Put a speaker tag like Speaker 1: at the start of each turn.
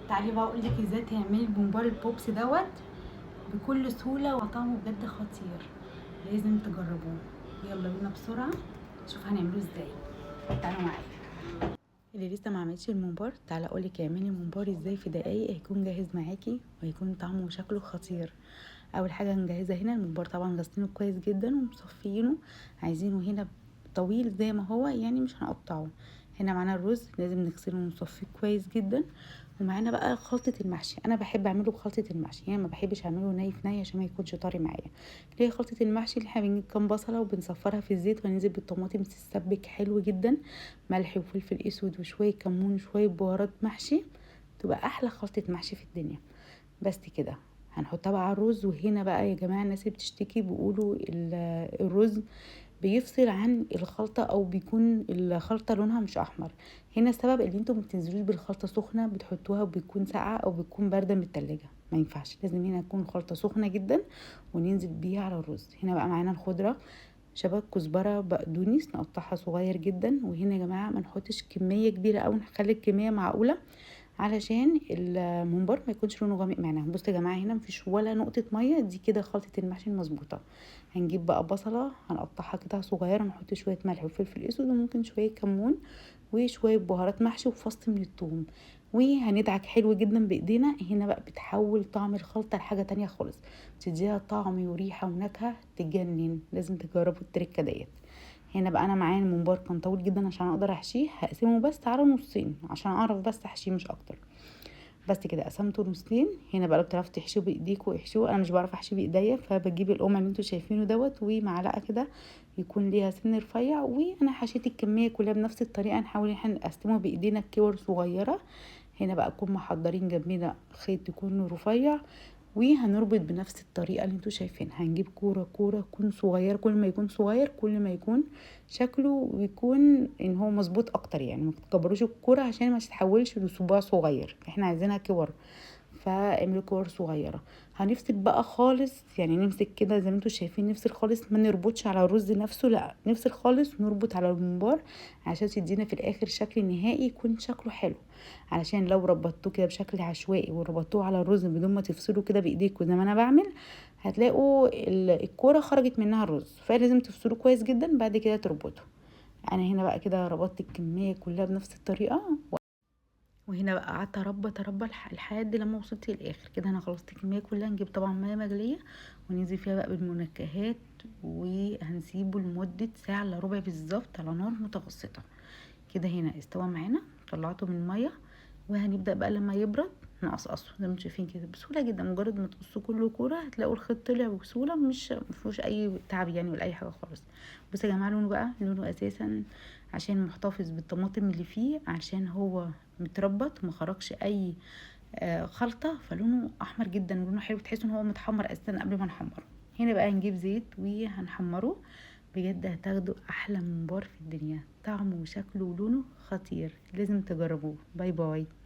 Speaker 1: تعالي بقى اقول لك ازاي تعملي الممبار البوبس دوت بكل سهولة وطعمه بجد خطير، لازم تجربوه. يلا بينا بسرعة نشوف هنعمله ازاي، تعالوا معايا. اللي لسه ما عملتش الممبار تعالى اقول لك اعملي ممبار ازاي في دقايق، هيكون جاهز معاكي وهيكون طعمه وشكله خطير. اول حاجة هنجهزها هنا الممبار، طبعا غسلينه كويس جدا ومصفينه، عايزينه هنا طويل زي ما هو يعني مش هنقطعه. هنا معانا الرز لازم نغسله ونصفيه كويس جدا، ومعانا بقى خلطه المحشي. انا بحب اعمله بخلطه المحشي، يعني ما بحبش اعمله ني في ني عشان ما يكونش طري معايا. ليه خلطه المحشي؟ اللي احنا بنجيب كام بصله وبنصفرها في الزيت وننزل بالطماطم تتسبك حلو جدا، ملح وفلفل اسود وشوية كمون وشوية بهارات محشي، تبقى احلى خلطه محشي في الدنيا. بس كده هنحطها بقى على الرز. وهنا بقى يا جماعة الناس اللي بتشتكي بيقولوا الرز بيفصل عن الخلطة او بيكون الخلطة لونها مش احمر. هنا السبب اللي انتوا ما بتنزلوش بالخلطه سخنة، بتحطوها وبتكون ساقعه او بتكون باردة من التلاجة، ما ينفعش، لازم هنا تكون الخلطة سخنة جدا وننزل بيها على الرز. هنا بقى معانا الخضرة، شبت، كزبره، بقدونس نقطعها صغير جدا. وهنا يا جماعة ما نحطش كمية كبيرة قوي، نخلي الكمية معقولة علشان الممبار ما يكونش لونه غامق معانا. بصوا يا جماعة هنا مفيش ولا نقطة مية، دي كده خلطه المحشي المظبوطه. هنجيب بقى بصله هنقطعها كده صغيرة، نحط شوية ملح وفلفل اسود وممكن شوية كمون وشوية بهارات محشي وفص من الثوم، وهندعك حلو جدا بايدينا. هنا بقى بتحول طعم الخلطة لحاجة تانية خالص، بتديها طعم وريحه ونكهه تجنن، لازم تجربوا التركة ديت. هنا بقى انا معايا الممبار كان طويل جدا عشان اقدر احشيه، هقسمه بس على نصين عشان اعرف بس احشيه مش اكتر. بس كده قسمته نصين. هنا بقى لو بتعرفوا تحشوه بايديكوا احشوه، انا مش بعرف احشيه بايديا، فبجيب القمع اللي انتوا شايفينه دوت ومعلقة كده يكون ليها سن رفيع، وانا حشيت الكمية كلها بنفس الطريقة. نحاول ان احنا نقسمه بايدينا كور صغيرة. هنا بقى نكون محضرين جنبنا خيط يكون رفيع، وهنربط بنفس الطريقة اللي انتوا شايفينها. هنجيب كورة كورة تكون صغيرة، كل ما يكون صغير كل ما يكون شكله ويكون ان هو مظبوط اكتر، يعني ما تكبروش الكورة عشان ما تتحولش لصباع صغير، احنا عايزينها كور، فاعملوا كور صغيرة. هنفصل بقى خالص، يعني نمسك كده زي ما انتوا شايفين، نفصل خالص، ما نربطش على الرز نفسه، لا نفصل خالص ونربط على الممبار عشان تدينا في الاخر شكل نهائي يكون شكله حلو. علشان لو ربطتوه كده بشكل عشوائي وربطتوه على الرز بدون ما تفصلوا كده بايديكوا زي ما انا بعمل، هتلاقوا الكورة خرجت منها الرز، فلازم تفصلوه كويس جدا بعد كده تربطه. انا هنا بقى كده ربطت الكمية كلها بنفس الطريقة، وهنا بقى قعدت اربط اربط لحد لما وصلت للاخر كده. انا خلصت الكمية كلها. نجيب طبعا مية مغليه وننزل فيها بقى بالمنكهات، وهنسيبه لمدة ساعة الا ربع بالظبط على نار متوسطه. كده هنا استوى معانا، طلعته من المية، وهنبدا بقى لما يبرد نقصقصه زي ما انتم شايفين كده بسهولة جدا. مجرد ما تقصوا كله كورة هتلاقوا الخيط طلع بسهولة، مش مفيهوش اي تعب يعني ولا اي حاجة خالص. بصوا يا جماعة لونه بقى، لونه اساسا عشان محتفظ بالطماطم اللي فيه، عشان هو متربط وما خرجش اي خلطه، فلونه احمر جدا ولونه حلو، تحسوا ان هو متحمر اساسا قبل ما نحمره. هنا بقى هنجيب زيت وهنحمره، بجد هتاخدوا احلى ممبار في الدنيا، طعمه وشكله ولونه خطير، لازم تجربوه. bye bye.